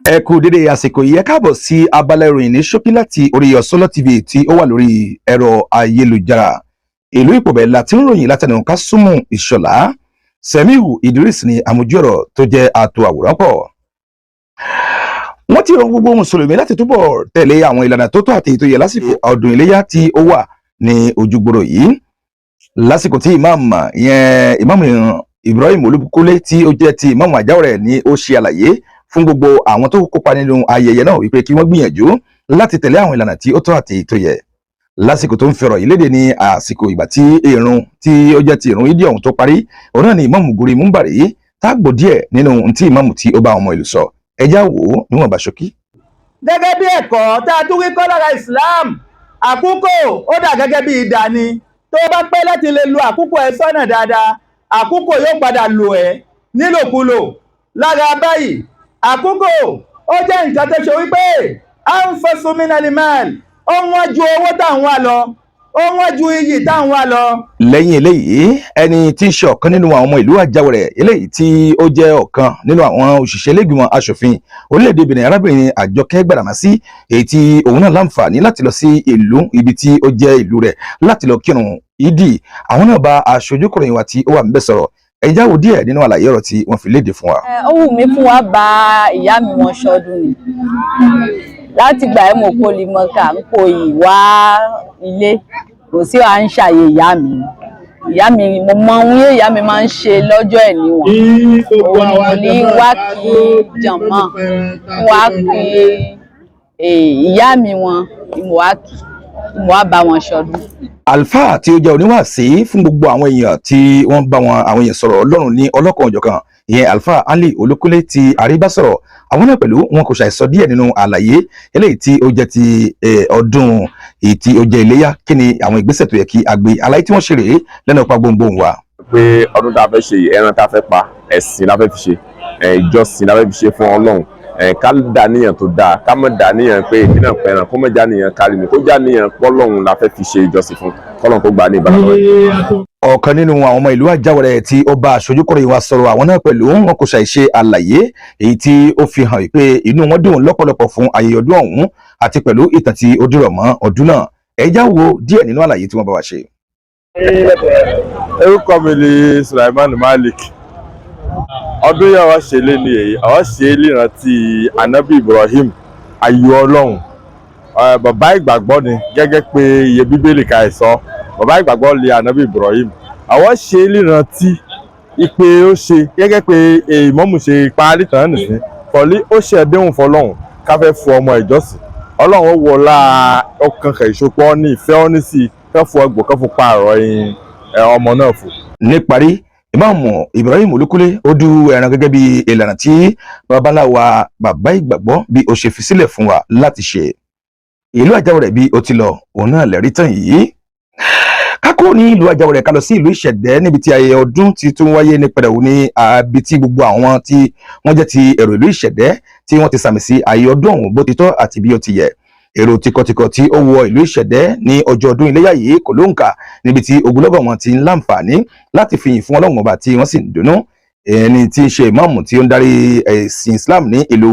Ẹ kú dédé àsìkò yìí. Ẹ káàbọ̀ sí abala ìròyìn ní ṣókí láti orí Ọ̀sọ́lọ́ TV tí ó wà lórí ẹ̀rọ ayélujára. Ìlú Ìpòbẹ̀ la ti ń ròyìn látẹnu Kásùmù Ìṣọ̀lá. Semiu Idris ní àmójú ọ̀rọ̀ tó jẹ́ àtò àwòrán pọ̀. Wọ́n ti rọ gbogbo mùsùlùmí láti túbọ̀ tẹ̀lé àwọn ìlànà tó tọ́ àti èyí tó yẹ lásìkò ọdún iléyá tí ó wà ní ojúgbòrò yìí, lásìkò tí imam ìyẹn Imam Ibrahim Olúkúnlé tí ó jẹ́ ti Imam Àjáwọ̀rẹ̀ ní ó ṣe àlàyé fún gbogbo àwọn tó kópa nínú ayẹyẹ náà wípé kí wọ́n gbìyànjú láti tẹ̀lé àwọn ìlànà tí ó tọ́ àti èyí tó yẹ. Lásìkò tó ń fẹ̀rọ̀ yìí léde ní àsìkò ìgbà tí ìrun tí ó jẹ́ ti ìrun ìdí ọ̀hún tó parí, òun náà ni Imam guri múmbàrí. Tá a gbọ́ díẹ̀ nínú ohun tí Imam tí ó bá ọmọ ìlú sọ, ẹ já wò ó níwọ̀nba ṣókí. Gẹ́gẹ́ bí ẹ̀kọ́ tá a tún rí kọ́ lára Islam, àkókò ó dà gẹ́gẹ́ bí idà ni. Tó bá pẹ́ láti lè lo àkókò ẹ sọ́nà dáadáa, àkókò yóò padà lò ẹ́ nílòkulò. Lára báyìí, àkókò ó jẹ́ nǹkan tó ṣe wípé anfasu minal mal, ó wọ́n ju owó tá ń wá lọ, ó wọ́n ju iyì tá ń wá lọ. Lẹ́yìn eléyìí, ẹni tí í ṣe ọ̀kan nínú àwọn ọmọ ìlú Àjáwọ̀rẹ̀, eléyìí tí ó jẹ́ ọ̀kan nínú àwọn òṣìṣẹ́ ilégbìmọ̀ aṣòfin orílẹ̀-èdè Benin, arábìnrin Àjọkẹ́ Gbàdàmásí, èyí tí òun náà láǹfààní láti lọ sí ìlú ibi tí ó jẹ́ ìlú rẹ̀ láti lọ kírun ìdí, àwọn náà bá aṣojúkùnrin wa tí ó wà níbẹ̀ sọ̀rọ̀. Ẹ já wo díẹ̀ nínú àlàyé ọ̀rọ̀ tí wọ́n fi léde fún wa. Ó wù mí fún wa bá ìyá mi wọn ṣọdún ni. Láti gbà ẹ́ mo kó limọ̀ká ń kó yìí wá ilé, kò sí à ń ṣàyè ìyá mi. Ìyá mi, mo mọ ohun yé ìyá mi máa ń ṣe lọ́jọ́ ẹ̀ níwọ̀n. Òun ni mo ní wá kí jànmọ́, wá kí ìyá mi wọn, mo wá kí, mo wá bá wọn ṣọdún. Àlùfáà tí ó jẹ́ oníwàásí fún gbogbo àwọn èèyàn tí wọ́n bá wọn àwọn èèyàn sọ̀rọ̀ Ọlọ́run ní ọlọ́kan òjọ̀kan, ìyẹn Àlùfáà Ali Olúkúnlé tí àríbá sọ̀rọ̀, àwọn náà pẹ̀lú wọn kò ṣàìsọ díẹ̀ nínú àlàyé eléyìí tí ó jẹ́ ti ọdún èyí tí ó jẹ́ iléyá, kí ni àwọn ìgbésẹ̀ tó yẹ kí a gbé. Àlàyé tí wọ́n ṣe rèé lẹ́nu ọ̀pá gbòǹgbò wa. Pé ọdún tá a fẹ́ ṣe yìí, ẹran tá a fẹ́ pa, ẹ̀sìn la fẹ́ fi ṣe, ìjọsìn la fẹ́ fi ṣe fún Ọlọ́run. Ká dà níyàn tó dáa, ká má dà níyàn pé èmi náà pẹran, kó má já níyàn kárí mi, kó já níyàn pọ́lọ́run la fẹ́ fi ṣe ìjọsìn fún, kọ́lọ́run kó gbà á ní ìbára lọ́wọ́. Ọ̀kan nínú àwọn ọmọ ìlú Àjáwọ̀rẹ̀ tí ó bá aṣojúkọ̀ròyìn wa sọ̀rọ̀, àwọn náà pẹ̀lú wọn kò ṣàìṣe àlàyé èyí tí ó fi hàn wípé inú wọn dùn lọ́pọ̀lọpọ̀ fún ayẹyẹ ọdún ọ̀hún àti pẹ̀lú ìtàn tí ó dìrọ̀ mọ́ ọdún náà. Ẹ já wo díẹ̀ nínú àlàyé tí wọ́n bá wa ṣe. Orúkọ mi ni Sulaiman Malik. Ọdún yìí àwa ṣe lé ní èyí, àwa ṣe é lérántí Anabi Ibrahim, ayọ̀ Ọlọ́run, bàbá ìgbàgbọ́ ni. Gẹ́gẹ́ pé iye Bíbélì ka ẹ̀ sọ, bàbá ìgbàgbọ́ lé Anabi Ibrahim. Àwa ṣe é lérántí ìpè ó ṣe, gẹ́gẹ́ pé ìmọ̀mù ṣe parí tán nìsín fọlí, ó ṣe ẹ̀dínwó fọlọ́run káfẹ́ fún ọmọ ìjọsìn. Ọlọ́run ó wọlá ọkàn kẹ̀ ìṣopọ̀ ní ìfẹ́ ọ́ ní sí kẹ́ fún ọgbọ̀n kẹ́ fún pààrọ̀ ọmọ náà fún. Níparí, Ìmáàmù Ibrahim Olúkúnlé ó du ẹran gẹ́gẹ́ bí ìlànà tí babaláwa bàbá ìgbàgbọ́ bí ó ṣe fi sílẹ̀ fún wa láti ṣe. Ìlú Àjáwọ̀rẹ̀ bí ó ti lọ, òun náà lẹ́rí tán yìí. Kákó ní ìlú Àjáwọ̀rẹ̀, ká lọ sí ìlú Ìṣẹ̀dẹ́, níbi tí ayẹyẹ ọdún ti tún wáyé ní pẹ̀rẹ̀wò, ní àbí tí gbogbo àwọn tí wọ́n jẹ́ ti èrò ìlú Ìṣẹ̀dẹ́ tí wọ́n ti sàmì sí ayẹyẹ ọdún ọ̀hún bó ti tọ́ àti bí ó ti yẹ. Èrò tìkọ̀tìkọ̀ tí ó wọ ìlú Ìṣẹ̀dẹ́ ní ọjọ́ ọdún iléyà yìí kò lóǹkà, níbi tí ogunlọ́gọ̀ wọn ti ń láǹfààní láti fìyìn fún Ọlọ́run Ọba tí wọ́n sì ń dunnú. Ẹni tí ń ṣe ìmáàmù tí ó ń darí ẹ̀sìn Islam ní ìlú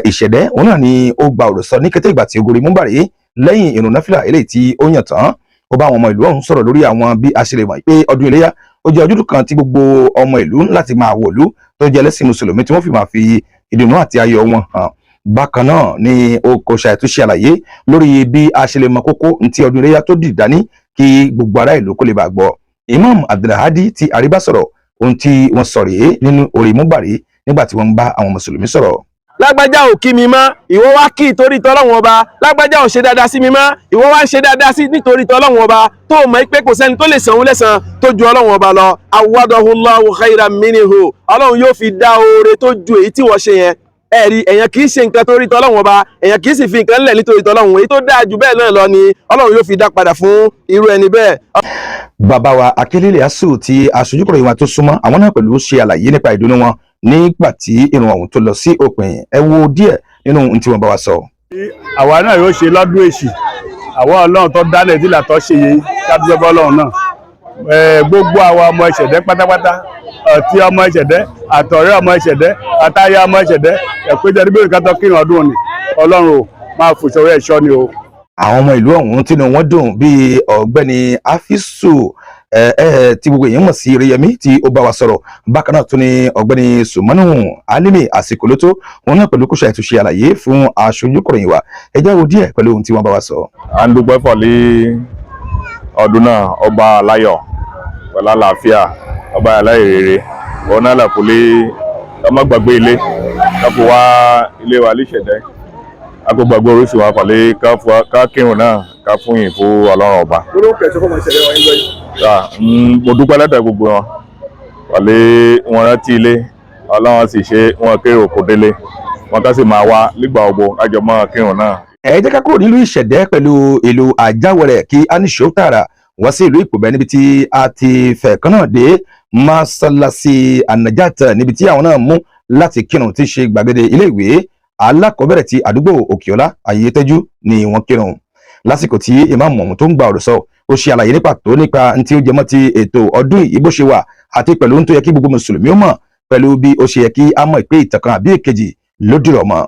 Ìṣẹ̀dẹ́, òun náà ni ó gba ọ̀rọ̀ sọ ní kété ìgbà tí ó gorí múmbàrí lẹ́yìn ìrun náfìlà eléyìí tí ó yàn tán. Ó bá àwọn ọmọ ìlú ọ̀hún sọ̀rọ̀ lórí àwọn bí a ṣe lè mọ̀ pé ọdún iléyà ó jẹ́ ọdún kan tí gbogbo ọmọ ìlú láti máa wọ̀lú tó jẹ́ ẹlẹ́sìn mùsùlùmí tí wọ́n fi máa fi ìdùnnú àti ayọ̀ wọn hàn. Bákan náà ni ó kò ṣàìtúnṣe àlàyé lórí bí a ṣe lè mọ kókó ntí ọdún iléyà tó dì dání, kí gbogbo ará ìlú kó lè bá gbọ́. Imam Abdulhadi tí àríbá sọ̀rọ̀, ohun tí wọ́n sọ rèé nínú orí múbàrí nígbà tí wọ́n ń bá àwọn mùsùlùmí sọ̀rọ̀. Lágbájá ò kí mi mọ́, ìwọ wá kí ìtorí tọ́lọ́run Ọba. Lágbájá ò ṣe dáadáa sí mi mọ́, ìwọ wá ń ṣe dáadáa sí nítorí tọ́lọ́run Ọba, tó mọ̀ pé kò sẹ́ni tó lè san òun lẹ́san tó ju Ọlọ́run Ọba lọ. Awwadahullahu khairan minhu, Ọlọ́run yóò fi dá oore tó ju èyí tí wọ́n ṣe yẹn. Ẹ̀rí, èèyàn kì í ṣe nǹkan torí tọ́lọ́run Ọba, èèyàn kì í sì fi nǹkan lẹ̀ nítorí tọ́lọ́run. Èyí tó dáa jù bẹ́ẹ̀ náà lọ ni Ọlọ́run yóò fi dá padà fún irú ẹni bẹ́ẹ̀. Bàbá wa Akélélé Asu tí aṣojúkọ̀ròyìn wa tó súnmọ́, àwọn náà pẹ̀lú ṣe àlàyé nípa ìdùnnú wọn nígbà tí ìrun ọ̀hún tó lọ sí òpin. Ẹ wo díẹ̀ nínú ohun tí wọ́n bá wa sọ. Àwa náà yóò ṣe lọ́dún èṣì àwọn Ọlọ́run tó dálẹ̀ tí làtọ́ ṣe yìí, kábíyọ́ bọ́lọ́run náà. Gbogbo àwa ọmọ Ìṣẹ̀dẹ́ pátápátá. Àti ọmọ Ìṣẹ̀dẹ́, àtọ̀rẹ́ ọmọ Ìṣẹ̀dẹ́, àtayá ọmọ Ìṣẹ̀dẹ́, ẹ̀pẹ́jọ níbi ìkàtọ́ kírun ọdún ni. Ọlọ́run ò máa fòṣọwọ́ ẹ̀ṣọ́ ni o. Àwọn ọmọ ìlú ọ̀hún tínú wọn dùn bíi ọ̀gbẹ́ni Afisu ẹ ẹ tí gbogbo èèyàn mọ̀ sí Ereyẹmí tí ó bá wa sọ̀rọ̀. Bákan náà tún ni ọ̀gbẹ́ni Sùmọ́nù Alimi àsìkò ló tó wọn náà pẹ̀lú kóṣà ìtúnṣe àlàyé fún aṣojúkọ̀ròyìn wa. Ẹ já wo díẹ̀ pẹ̀lú ohun tí wọ́n bá wa sọ. À ń dúpẹ́ fọ̀lí ọdún náà, ọba aláyọ̀ pẹ̀lú àlàáfíà, ọba aláìrere òun náà lẹ́kùnlé ọmọ gbàgbé ilé káfí wá ilé wa líṣẹ̀dẹ́ a kò gbàgbé orísun wa pàlẹ́ ká kírun náà, ká fún yìí fún Ọlọ́run ọba. Mo dúpẹ́ lẹ́dọ̀ gbogbo wọn pàlẹ́ wọn rántí ilé, Ọlọ́run sì ṣe wọn kéré òkò délé wọn, ká sì máa wá nígbà gbogbo kájọ mọ́ kírun náà. Ẹ jẹ́ ká kúrò nílùú Ìṣẹ̀dẹ́ pẹ̀lú ìlú Àjáwẹ̀rẹ̀ kí a níṣó tààrà wá sí ìlú Ìpòbẹ́, níbi tí a ti fẹ̀ kan náà dé masalasi Anajat, níbi tí àwọn náà mú láti kírun, tí í ṣe gbàgede iléèwé alákọ̀ọ́bẹ̀rẹ̀ ti àdúgbò Òkèọlá Ayétẹ́jú ni wọ́n kírun. Lásìkò tí ìmáàmù ọ̀hún tó ń gba ọ̀rọ̀ sọ, ó ṣe àlàyé ní pàtó nípa ntí ó jẹmọ́ ti ètò ọdún yìí bó ṣe wà, àti pẹ̀lú ohun tó yẹ kí gbogbo mùsùlùmí ó mọ̀, pẹ̀lú bí ó ṣe yẹ kí á mọ̀ pé ìtàn kan àbí èkejì ló dìrọ̀ mọ́.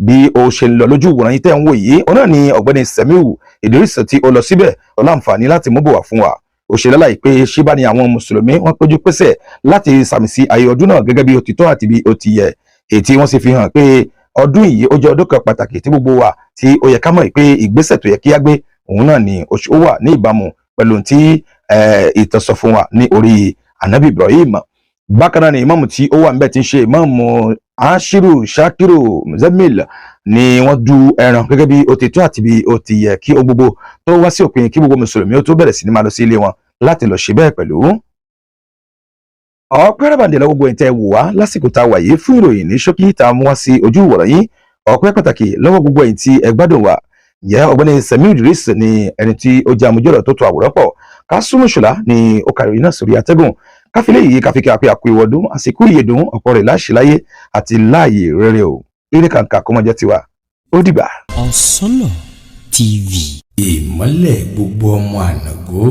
Bí ó ṣe ń lọ lójú ìwòran yìí tẹ́ ń wò yìí, òun náà ni ọ̀gbẹ́ni Semiu Idris tí ó lọ síbẹ̀ ó láǹfààní láti mú bò wá fún wa. Ó ṣe lálàyé pé ṣíbá ni àwọn mùsùlùmí wọ́n péjú pésẹ̀ láti sàmì sí ayé ọdún náà gẹ́gẹ́ bí ó ti tọ́ àti bí ó ti yẹ, èyí tí wọ́n sì fi hàn pé ọdún yìí ó jẹ́ ọdún kan pàtàkì tí gbogbo wa tí ó yẹ ká mọ̀ pé ìgbésẹ̀ tó yẹ kí á gbé òun náà ni ó wà ní ìbámu pẹ̀lú tí ìtàn sọ fún wa ní orí Anabi Ibrahim. Bákan náà ni ìmáàmù tí ó wà níbẹ̀, tí ń ṣe ìmáàmù Ashiru Shakiru Muzamil, ni wọ́n du ẹran gẹ́gẹ́ bí ó ti tó àti bí ó ti yẹ, kí ó gbogbo tó wá sí òpin, kí gbogbo mùsùlùmí ó tó bẹ̀rẹ̀ sí ní máa lọ sí ilé wọn láti lọ ṣe bẹ́ẹ̀ pẹ̀lú. Ọpẹ́ rẹ̀bàǹdẹ̀ lọ́wọ́ gbogbo ìtẹ́ wò wá lásìkò tá a wà yìí fún ìròyìn ní ṣókí tá a mú wá sí ojú ìwòran yín. Ọpẹ́ pàtàkì lọ́wọ́ gbogbo ẹ̀yin tí ẹ gbádùn wa. Ǹjẹ́ ọ̀gbẹ́ni Semiu Idris ni ẹni tí ó jẹ́ amójúọ̀rọ̀ tó to àwòrán pọ̀. Kásùmù Ṣọlá ni ó kàrí náà sórí atẹ́gùn. Káfílẹ̀ yìí káfíkì àpé àkú ìwọ̀dún, àsìkò ìyèdùn ọ̀pọ̀ rẹ̀ láṣẹ láyé àti láàyè rere o. Eré kàǹkà kó mọ jẹ́ tiwa. Ó dìgbà. Ọ̀sánlọ̀ TV. Ìmọ́lẹ̀ gbogbo ọmọ ànàgó.